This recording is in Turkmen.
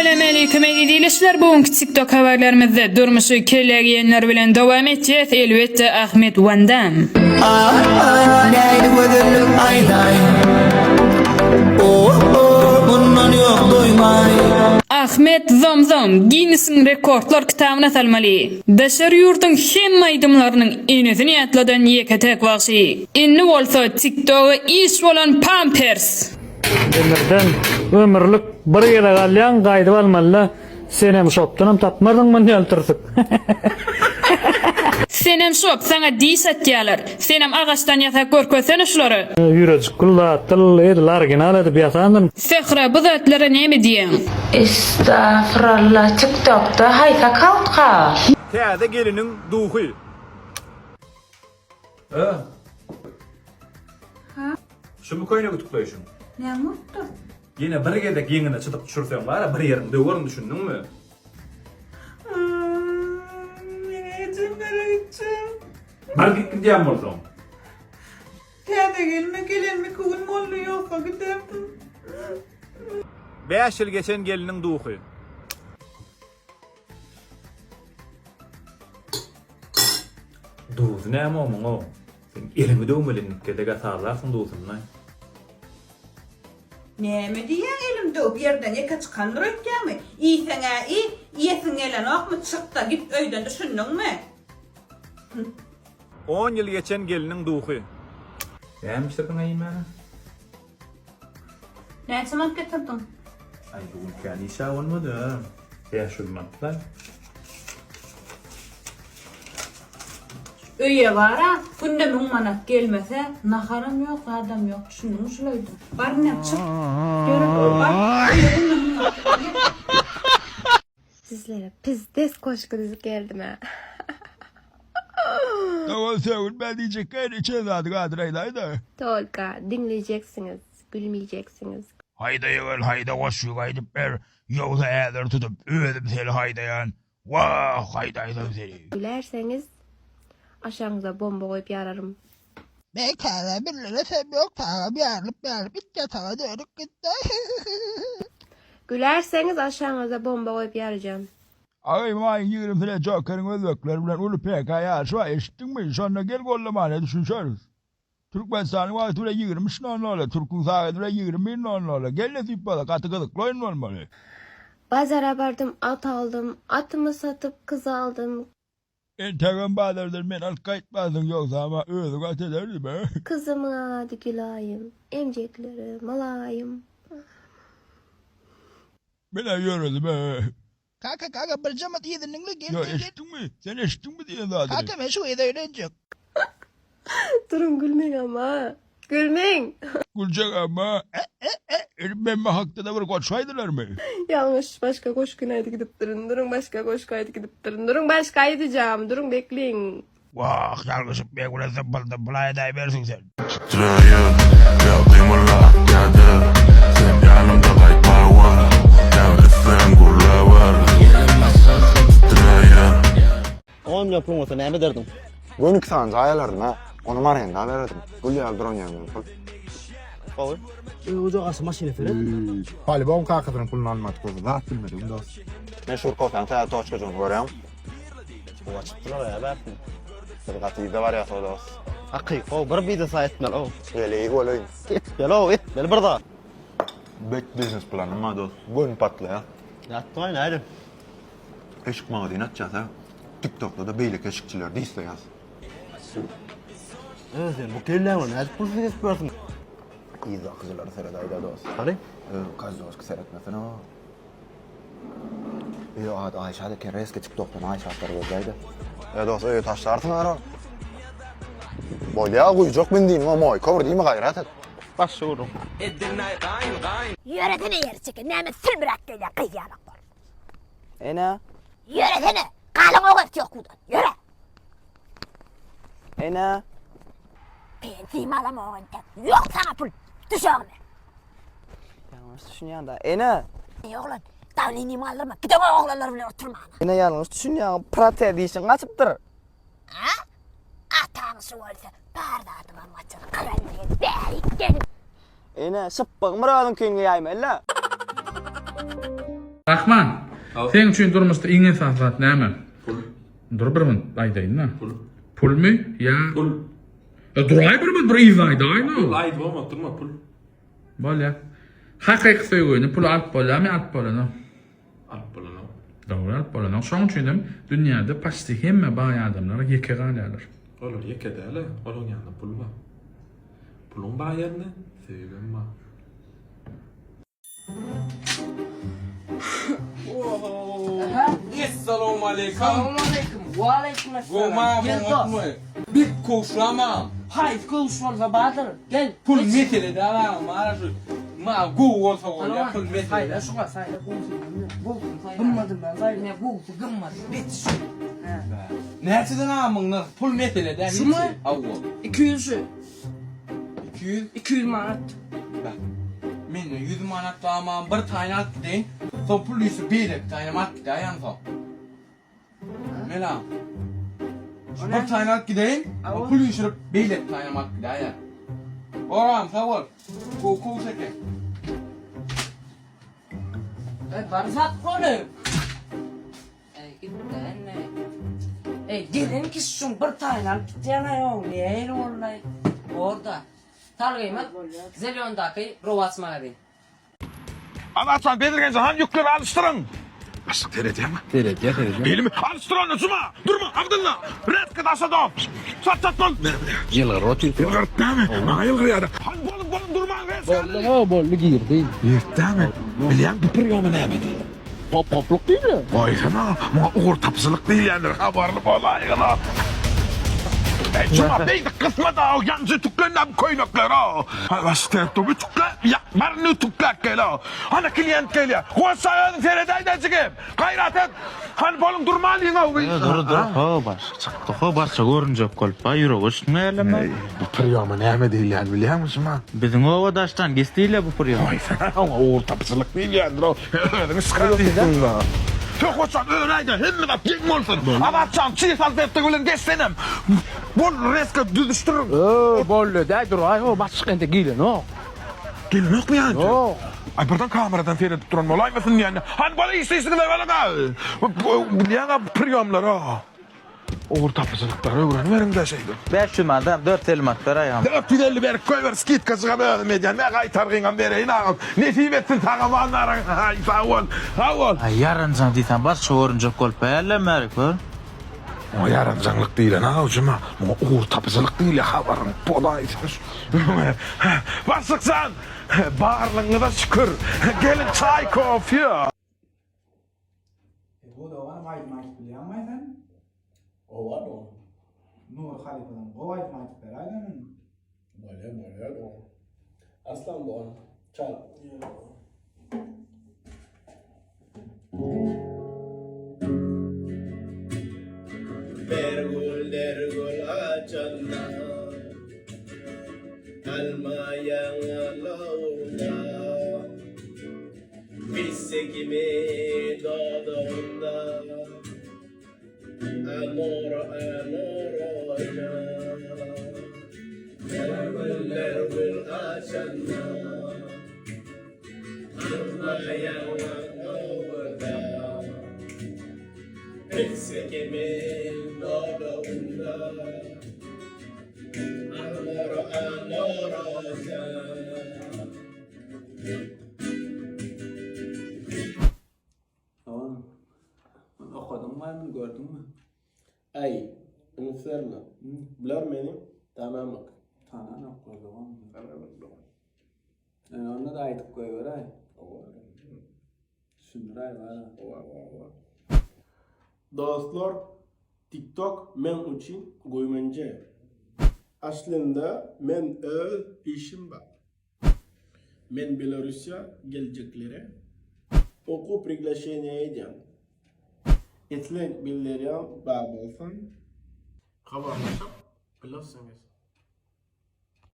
Salam aleýkum eziz ildeşler bu günki TikTok habarlarymyzda durmuşy kelle geýenler bilen dowam etýäs elbetde Ahmet Wandam. Ah ah näli gözellik aýdaý Oh oh mundan ýok doýmaý. Ahmet Zom Zom Ginnesiň rekordlar kitabyna salmaly. Daşary ýurduň hemme aýdymlarynyň enesini ýatladan ýeke-täk bagşy. Indi bolsa TikToga iş bolan Pampers. Ömürden ömürlik bir gezek alýaň gaýdyp almalyda senem şopdanam tapmarsyň muny ýaly türsük. Senem şop saňa diş atýalar. Senem agaçdan ýasap görkezsene şulara. Ýürejik gül zatdyl edil original edip ýasandym. Sähra bu zatlara näme diýýäň? Estafuralla tiktokda haýsy akkauntka? Täze geliniň duhy. Ö. Ha? Şumy köýnegi ütükleýşiň? Näme bolupdyr? Ýene bir gezek ýeňine çyzyk düşürseň bar-a, bir ýeriňi döwerin, düşündiňmi? Men ejemlere gitjek. Bar git gidýän bolsaň. Täze gelme gelenime iki gün boldy, ýogsa giderdim. Bäş ýyl geçen gelniň duhy. Duzy näme omuň-ow? Sen eliňi döwmeli indiki gezeg-ä sazlarsyň duzuny. Näme diýýäň elim döwüp ýerden ýeke çykandyr öýtýäňmi? Iýseň-ä iý, iýesiň gelenokmy, çyk-da git öýden düşündiňmi? On ýyl geçen gelniň duhy. Näme bişirdiň-ä iýmäne? Näçe manat getirdiň? Aý bu gün kän iş-ä bolmady. 500 manatlar. Öýe bar-a, günde müň manat gelmese, naharam ýok, zadam ýok, düşündiňmi şul öýden? Bar ine, çyk, ýöre, bar, öýe günde müň manat gelýär. Sizlere pizdes goşgy düzüp geldim-ä. Dogan sögünme diýjek gaýry içen zady gadyr aýdaýda. Tolka diňlejeksiňiz, gülmejeksiňiz. Haýda ýögel haýda goşgyňy aýdyp ber, ýogsa häzir tutup özüm seni haýdaýan, wah haýdaýsam seni. Gülerseňiz aşagyňyza bomba goýup ýararym. Men käbä birleşem ýok tagam ýarylyp ýarylyp it ýataga dönüp gitdi. Gülerseňiz aşagyňyza bomba goýup ýarjam. Aý maýyň ýigrimisine Jokeriň özbekler bilen uly PK ýaryşy bar eşitdiňmi? Şonda gel gollamana düşünşeris. Türkmenistanyň wagty bilen 23 nol nola, türküň sagady bilen 21 nol nola. Gel nesip bolsa gaty gyzykly oýun bolmaly. Bazara bardym at aldym, atymy satyp kyz aldym. Entegem bazardan meni alyp gaýtmansyň ýogsam-a özüň at ederdim-ä. Kyzymyň ady Gülaýym, emjekleri mylaýym. Men-ä ýöredim-ä. Kaka kaka birje mut yzyny diňle gel Ýa gel gel. eşitdiňmi? Sen eşitdiňmi diýen zadyny? Kaka men şu gyza öýlenjek. Duruň gülmeň amma. Gülmeň. Güljek amma. E-e-e, men hakda-da bir goşgy aýdylarmy? Ýalňyş başga goşgyny aýdyp gidipdirin. Duruň başga goşgy aýdyp gidipdirin. Duruň başga aýdyjam. Duruň bekleň. Wah, ýalňyşyp men bilen sypyldym, bulaý edäýmersiň sen. Titreýär, ýa gymyla akýa-da, Sen ýanymda gaýtma-wer, Ýa isleseň gürläber. Titreýär. On million puluň bolsa näme ederdiň? Göni iki sany jaý alardym-a. Onam arenda bererdim. Gül ýaly duran ýerinden pul. Gowy. Öý garşy maşyna seret. Polibom kakasynyň puluny almadyk bolsa zat bilmedigim dos. Meşhur kofäň täze toçkajygyny görýäňmi? Gowy açypdylar ä bärsini. Biz gaty yzda barýas-ow dos. Hakyky-ow bir biznes etmeli-ow. Heleý bolaýyn. Etmeli-ow etmeli bir zat. Bet biznes planym bar dos. Göni patlaýar. Ýatmaý nädip? Eşik magazin açýas-a. Tiktokda-da beýleki eşikçileri disleýäs. Ö, sen bu kelläň bilen nädip pulsuz gezip ýörsüň? Yzdakyjylara seredäýdä dos. Hany? Ö, Kozlowski seretmesene. Öýe ady Aýşat eken, reski tiktokdan Aýşatlary gözläýdä. Ö, dos, öýe taşlarsyň ara. Bolýa, guýjak benziniňe moýka bir diýme gaýrat et. Başga gürrüň. Ýöresene ýeri çeken, näme sülmüräp gelýäň gyz ýalak bolup. Ene. Ýöresene! Galyň ogert ýokuwdan. Ýöre! Ene. Pensiýam alamok entek. Ýok saňa pul. Düşegime. Ýalňyş düşünýäň-dä. Ene. Eý oglan, dawleniýemi galdyrma. Gideň o oglanlar bilen oturmana. Ene ýalňyş düşünýäň. Protez dişiň gaçypdyr. A? Ataň şu bolsa bar zadymam gaçar. Gyran diýen bärik gel. Ene, şypbygyň bir özüňkini geýäýmeli-dä. Rahman, seň üçin durmuşda iň esasy zat näme? Pul. Dur bir minut, aýdaýyn-da. Pul. Pulmy ýa? Pul. E, duraý bir minut, bir yzyny aýdaýyn. Pul aýdyp bolmaz, durma pul. Bolýar. Hakyky söýgüni pula alyp bolýarmy, alyp bolanok? Alyp bolanok. Dogry alyp bolanok. Şoň üçin hem dünýäde paçti hemme baý adamlar ýeke galýarlar. Olar ýeke däl-e, olaň ýanynda pul bar. Puluň bar ýerinde söýgem bar. Essalawmaleýkum. Salowmaleýkim. Waleýkim essalam. Gel dost. Bir kowşlamam. Haýsy köwüş bolsa bardyr. Gel. Pul mesele däl agam mana şu maňa gowy bolsa bolýar pul mesele. Saýla şuňa saýla gowusy. Gowusyny saýla. Gymmadyndan saýla. Ne gowusy gymmat. Bet şu. Näçeden agam muň nyrhy pul mesele däl. Şumy? Hawa. 200 şu. 200? 200 manat. Bak. Mende 100 manat bar maňa bir taýyny alyp gideýin. Soň pul üýşüp beýleki taýynam alyp gidäýen soň. Mela. Şu bir taýyny alyp gideýin. Pul üýşürip beýleki taýynam alyp gidäýen. Oram sag bol. Gowy kowuş eken. Ey bar sat ony. Ey gitdi enne. Ey gelen kişi şuň bir taýyny alyp gitýän aýoň nähili boldy? Orda. Salgymyz Zelýondaky Rowaç magazin. Azatjan Bezirgenjan hany ýükleri alyşdyryň. Başlyk seredýäňmi? Seredýär, seredýär. Elimi alyşdyr onda Juma! Durma Abdylla! Rezka daşa dop! Çat çat bol! Ýylgyryp otyr. Ýylgyryp dämi? Maňa ýylgyrýar. Hany boluň boluň durmaň rezka! Boldy ho, boldy girdi. Girdi dämi? Bilýäň bu priýomy näme diýip? Hop hopluk diýilýär. Goýsana, muňa ugur tapyjylyk diýilýändir, habarly bolaýgyn-a. Eý, Juma, beýdip gysma-da, ýanjy ütüklen-dä bu köýnekleri-ow. Başda ütükle, ýa, baryny ütükläp gel-ow. Hany klient gelýär. Goşa özüň seredäý-dä jigim. Gaýrat et. Hany boluň durmalyň-ow. Dur, dur, ho, baş çykdy, ho, başa görünjek bolup, ba, ýüregi öçdüň-ä Eý, bu priýoma näme diýilýän bilýäňmi, Juma? Biziň oba daşdan gis diýilýär bu priýoma. Goýsana, oňa ugur tapyjylyk diýilýändir-ow. Özüň çykar diýdiň-la. Söhbetjan, öräý-de, hemme zat deň bolsun. Azatjan, çig salfetka bilen geç senem. Bol, rezka düzüşdir. Öö, boldy-dä, duraý, ho, başlyk entek gelenok. Gelenokmy ýa entek? Ýok. Aý, birden kameradan seredip duran bolaýmasyn diýende. Hany, bol, işli-işliňize boluň-a. Bilýäň-ä bu priýomlary. Ugur tapyjylyklary öwreniberiň-dä şeýdip. 500 manat, 450 manat beräý agam. 450 berip goýber, skidkajygam özüm edýän. Mä gaýtargyňam bereýin agam. Nesip etsin sag-aman baryň. Aý, sag bol, sag bol. Aý, ýaranjaň diýseň başga görünjek bolup bärlem bärik gör. Muňa ýaranjaňlyk diýlen-ow, Juma. Muňa ugur tapyjylyk diýilýär, habaryň bolaýsyn. Başlyk jan, barlygyňyza şükür. Geliň çaý, kofýe. Eto doganym aýdym aýdyp bilýäňmaý sen? Owa dogan. Nury halypadan gowy aýdym aýdyp beräýdä men. Bolýa bolýa dogan. Arslan dogan çal. Bir gül der gül açanda Alma ýaňalawda Pisse kimi dodagynda Anor anor oýnar Her güller gül açanda Alma ýaňalawda Pisse kimi dodagynda Anor anor oýnar Dogan, muny okadyňmy, muny gördüňmi? Aý, üns berme. Bular meni tanamok. Tananoklar dogan. Tananok dogan. Ýöne onda-da aýdyp goýberäý. Düşündiräý bara. Owa, owa, owa. Dostlar, TikTok men üçin güýmenje. Aslynda men öz işim bar. Men Belarussiýa geljeklere okuw priglaşeniýa edýän. Isleg bildirýän bar bolsa habarlaşyp bilersiňiz.